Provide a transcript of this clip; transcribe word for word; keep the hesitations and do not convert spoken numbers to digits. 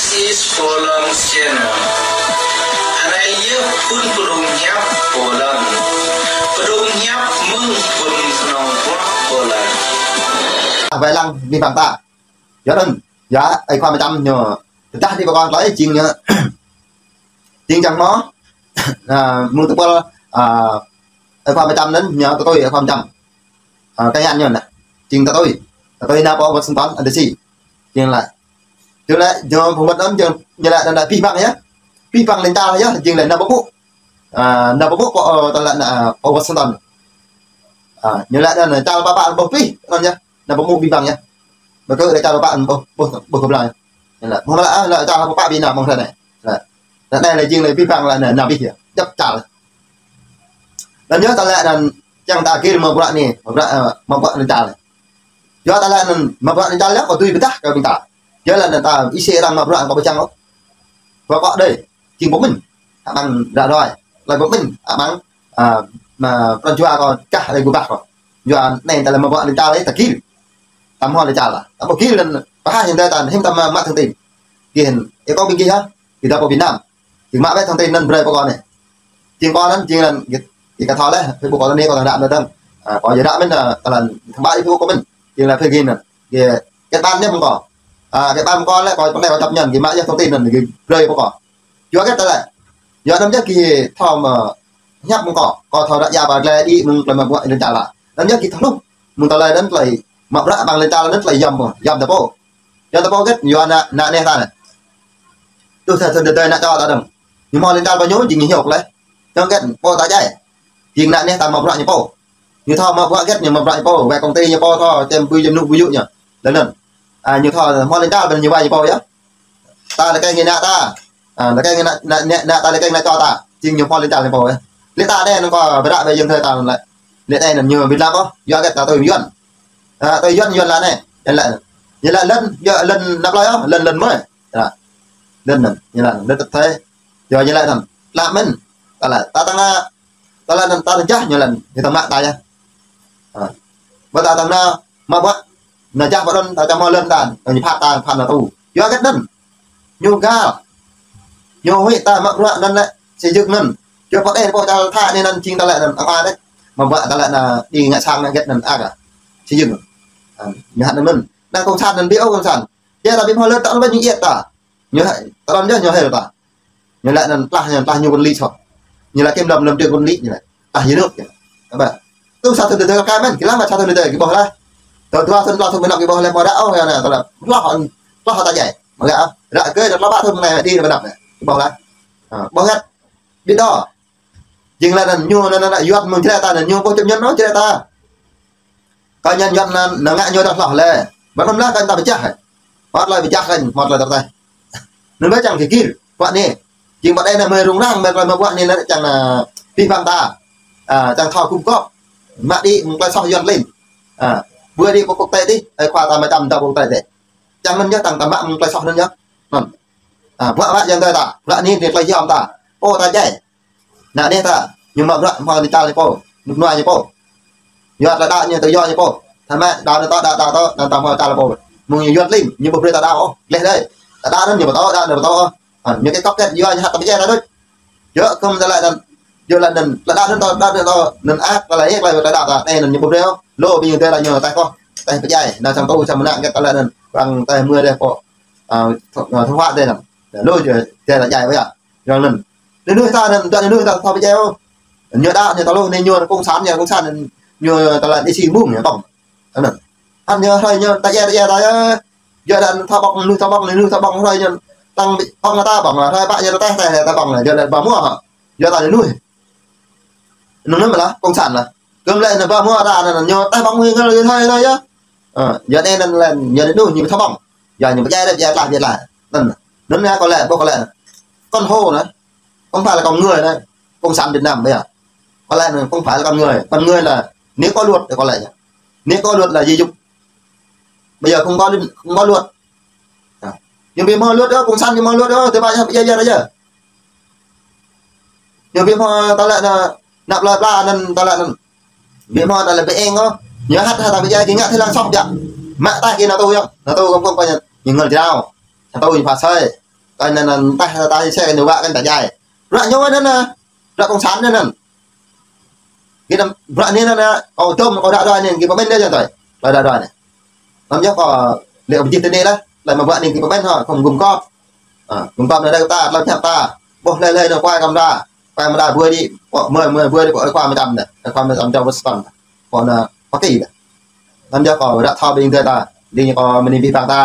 This is Poland Channel. Anai yơh phun pơdŏng hiăp Poland. Pơdŏng hiăp mơ̆ng phun kơnong pơ̆k Poland. Wai lăng abih bang ta. Yua anŭn, yua, ơi khua mơčăm ñu, tơdah đi pơkŏn tơlơi jing ñu, jing čang hmâo, a, mơ̆ng tơpul, a, ơi khua mơčăm anŭn, ñu tơtui ơi khua mơčăm. A, kơ ngăn ñu anŭn, jing tơtui, tơtui nao pơ Washington, D C. Jing laĭ. Jing laĭ, jing pơmŭt anŭn, jing, ñu laĭ anŭn abih bang yơh. Abih bang lŏn čar yơh, jing laĭ nao pơpŭ. A, nao pơpŭ pơ, ơ, tơlơi anŭn, a, pơ Washington. A, ñu laĭ anŭn čar pơpă ƀuh abih, anŭn yơh. Nao pơpŭ abih bang yơh. Bơ kơ laĭ čar pơpă ƀuh, ƀuh, ƀuh kơ blang. Ñu laĭ, mơ̆ng laĭ, a, laĭ čar pơpă Việt Nam mơ̆ng tơlơi anai. Laĭ, laĭ anai laĭ jing laĭ abih bang laĭ anŭn, nao abih yơh. Djŏp čar. Anŭn yơh tơlơi anŭn, čang ta gir mă bruă anai, mă bruă, ơ, mă bruă lŏn čar. Yua tơlơi anŭn mă bruă lŏn čar yơh, kơ tui pơdah kơ ƀing ta. Yua laĭ anŭn ta isi arăng mă bruă kơ pơčang ôh. Pơkŏ đơi, jing pơmĭn. Abang ră ruai. Laĭ pơmĭn, abang, a, mă pran jua kơ kah laĭ gơbah kơ. Yua anai tơlơi mă bruă lŏn čar laĭ ta gir. Ta hmâo lŏn čar laih. Ta ƀu gir laĭ anŭn pơhaih anŭn ta hiư̆m ta mă, mă thông tin. Gih, ih kơ ƀing gih hă? Gih ta pơ Việt Nam. Jing mă wơ̆t thông tin anŭn brơi pơkŏ anai. Jing pơkŏ anŭn, jing laĭ, gih, gih ka thâo laih, Facebook kơ anai kơ tơdang ră anai tơdang. A, kơ yua ră mơ̆n, a, tơlơi thông báo Facebook kơ mơ̆n. Jing laĭ Facebook gih anŭn. Gih kết bạn yơh mơ̆ng kơ. A, kết bạn mơ̆ng kơ laih, kơ pơnai kơ chấp nhận, gih mă yơh thông tin anŭn, gih brơi pơkŏ. Yua kơ tơlơi. Yua anŭn yơh gih thâo mă hiăp mơ̆ng kơ. Kơ thâo ră ia ba glai đĭ mơ̆ng tơlơi mă bruă lŏn čar laih. Anŭn yơh gih thâo hluh. Mơ̆ng tơlơi anŭn tơlơi mă bruă abang lŏn čar anŭn tơlơi yom pô. Yom ta pô. Yua ta pô gĕt, yua ană, ană neh ta anai. Tui sa tơdơi ană čô ta dơ̆ng. Ñu hmâo lŏn čar pơ ñu, jing ñu hiăp laih. Čang gĕt, pô ta djai. Jing ană neh ta mă bruă ñu pô. Ñu thâo mă bruă gĕt, ñu mă bruă ñu pô. Wai công ty ñu pô thâo, čem bui jăm nu bui yŭ ñu. Laih anŭn. A, ñu thâo hmâo lŏn čar pơ ñu wai ñu pô yơh. Ta laĭ kơ ngă ană ta. A, laĭ kơ ngă ană, ană, ană, ană ta laĭ kơ ngă ană čô ta. Jing ñu hmâo lŏn čar ñu pô yơh. Laih ta anai anŭn kơ ƀră ƀai jing thơi ta anŭn laih. Laih anai anŭn ñu Việt Nam ôh, yua gĕt ta tui Yuan. A, tui Yuan, Yuan laĭ anai. Yuan laĭ. Ñu laĭ lŏn, yua lŏn năp laih ôh, lŏn, lŏn mơ̆. Yơh. Lŏn anŭn, ñu laĭ, lŏn tơtê. Yua ñu laĭ anŭn. Tlam mơ̆n. Tơlơi, ta tơngan, tơlơi anŭn ta tơjah ñu laĭ, ñu tơmă ta yơh. Ha. Ƀơi ta tơngan, mă bruă, anŭn jah ƀơi anŭn, ta čang hmâo lŏn ta, ñu phat ta, phat anŭn tŭ. Yua gĕt anŭn. Ñu găl. Ñu huĭ ta mă bruă anŭn lĕ, xây dựng anŭn. Yua pơđeh pô čar Thái anai anŭn jing tơlơi anŭn, apa đĕč. Mă bruă tơlơi anŭn, đi ngă sang anŭn gĕt anŭn, aka. Xây dựng. Ha. Ñu hăt anŭn. Anŭn cộng sản anŭn, ƀiă cộng sản. Yua ta ƀu hmâo lŏn ta, anŭn ƀu ñu iĕt ta. Ñu hă, tơlơi anŭn yơh ñu hil ta. Ñu laĭ anŭn tlah, ñu tlah ñu quân lý soh. Ñu laĭ kiểm lâm, lâm trường quân lý ñu laĭ. Tlah nhà nước ñu laĭ. Apa? Tui sa thŭn tơdơi kơ mơ̆n, kơ lăm sa thŭn tơdơi kơ ƀuh laih. Tơl dua thŭn, dua thŭn ƀơi anŭn kơ ƀuh laih, mơ̆ ră ôh, ñu laĭ, tơlơi tlah, tlah ta djai. Mơ̆ ră ôh, ră kơ, tơl ba thŭn anai, đi anŭn ƀơi anăp anai. Kơ ƀuh laih. Ha, ƀuh gĕt. Ƀiă đôč. Jing laĭ anŭn ñu anŭn, anŭn, anŭn, Yuan mơ̆ng Jrai ta anŭn, ñu ƀu chấp nhận nao Jrai ta. Kơ ñu Yuan anŭn, anŭn ngă ñu ta hloh lĕ. Ƀă anŭn laih kơ ta pơčah. Mă tơlơi pơčah kơ, mă tơlơi tơteh. Anŭn ƀu čang kơ gir, bruă anai. Jing ƀă đe anŭn mơ̆ rŭng răng, mă tơlơi mă bruă anai anŭn čang anŭn, abih bang ta. A, čang thâo gum gôp. Mă đĭ mơ̆ng tơlơi soh Yuan lin. A, ƀu đĭ pơ quốc tế đih, ơi khua ta mă čăm ta pơ quốc tế đih. Čang anŭn yơh, tơdang ta mă mơ̆ng tơlơi soh anŭn yơh. Anŭn. A, bruă mă Yuan ta, bruă anai, anai tơlơi yom ta. Pô ta djai. Ană neh ta, ñu mă bruă hmâo lŏn čar ñu pô, rơnuk rơnua ñu pô. Yua tơlơi đaŏ ñu, tơlơi yua ñu pô. Tơma đaŏ anŭn tŏ, đaŏ, đaŏ tŏ, anŭn ta hmâo čar pô. Mơ̆ng ñu Yuan lin, ñu ƀu brơi ta đaŏ ôh, gleh đơi. Ta đaŏ anŭn ñu ƀu tŏ, đaŏ anŭn ƀu tŏ ôh. Anŭn, ñu kơ kŏk kĕt yua ñu hăt ta pơdjai ta đôč. Yua kơ mơ̆n tơlơi anŭn, yua tơlơi anŭn, tơlơi đaŏ anŭn tŏ, đaŏ anŭn tŏ, anŭn ăt, tơlơi ăt, tơlơi đaŏ ta, anai anŭn ñu ƀu brơi ôh. Lu ƀing ñu tơlơi ñu tơlơi kŏk, tơlơi pơdjai, anŭn sang tŭ, sang mơnă kĕt tơlơi anŭn. Arăng tơlơi mơ̆ đeh pô, a, tho-, a, thông qua đeh anŭn. Lu jĕ, tơlơi pơdjai ƀu yơh. Yua anŭn. Anai anŭn ta anŭn, ta anai anŭn ta thâo pơdjai ôh. Ñu đaŏ, ñu tơlơi anai ñu cộng sản, ñu cộng sản anŭn, ñu tơlơi đi si mơ̆ng ñu tŏng. Anŭn. Hăn ñu hrơi ñu ta djai, ta djai ta yơh. Yua đaŏ anŭn thâo ƀơ̆ng, anŭn thâo ƀơ̆ng, anŭn thâo ƀơ̆ng hrơi ñu. Tăng ƀơ̆ng ta ƀơ̆ng, hrơi ƀă ñu ta teh, teh ta ƀơ̆ng, yua đaŏ ƀă mơ̆ hă. Yua ta anai anŭn. Anŭn anŭn mơ̆ lah, cộng sản lah. Kơm lĕ anŭn ƀă mơ̆ ta anŭn ñu teh ƀơ̆ng hrơi, hrơi, hrơi yơh. Ơ, yua anai anŭn lĕ, yua anai anŭn ñu thâo ƀơ̆ng. Yua ñu pơdjai đơi, pơdjai tlah, pơdjai tlah. Anŭn. Anŭn anai kơ lĕ, ƀuh kơ lĕ. Con hổ anai. Không phải là con người anai. Cộng sản Việt Nam bây giờ. Có lẽ là không phải là con người. Con người là nếu có luật thì có lẽ nhỉ. Nếu có luật là gì dục. Bây giờ không có, không có luật. À. Nhưng vì mà luật đó, cộng sản nhưng mà luật đó, thứ ba bây giờ, giờ, giờ. Nhưng vì mà ta lại là nạp lại pla nên ta lại là vì mà ta lại bị eng đó. Nhớ hát hai ta bây giờ thì ngã thế lăng sọc vậy. Mẹ ta kia NATO đó. NATO không, không có nhận. Nhưng người Jrai. NATO thì phải sai. Kơ anŭn anŭn tah tah sĕ kơ ñu wă kơ ta djai. Bruă ñu anŭn anŭn. Bruă cộng sản anŭn anŭn. Gih anŭn bruă anai anŭn anŭn. Kâo dŏm kâo đaŏ đuaĭ anai gih pơmĭn dih jang tui. Kâo đaŏ đuaĭ anai. Anŭn yơh kâo lĕ pơjih tơnĭ lah. Laih mă bruă anai gih pơmĭn hă, kâo gum kŏp. Ă, gum kŏp anai đaŏ ta, tơlơi pơhiăp ta. Ƀuh laih laih anŭn kuai kơmra. Kuai kơmra ƀuh dih. Pô mơi mơi ƀuh dih, pô kuai mơčăm anai. Kuai mơčăm jao wơ̆t sơpăn. Pô anŭn pơkĭ anai. Anŭn yơh kâo ră thâo ƀing adơi ta. Dih ñu kâo mơni abih bang ta.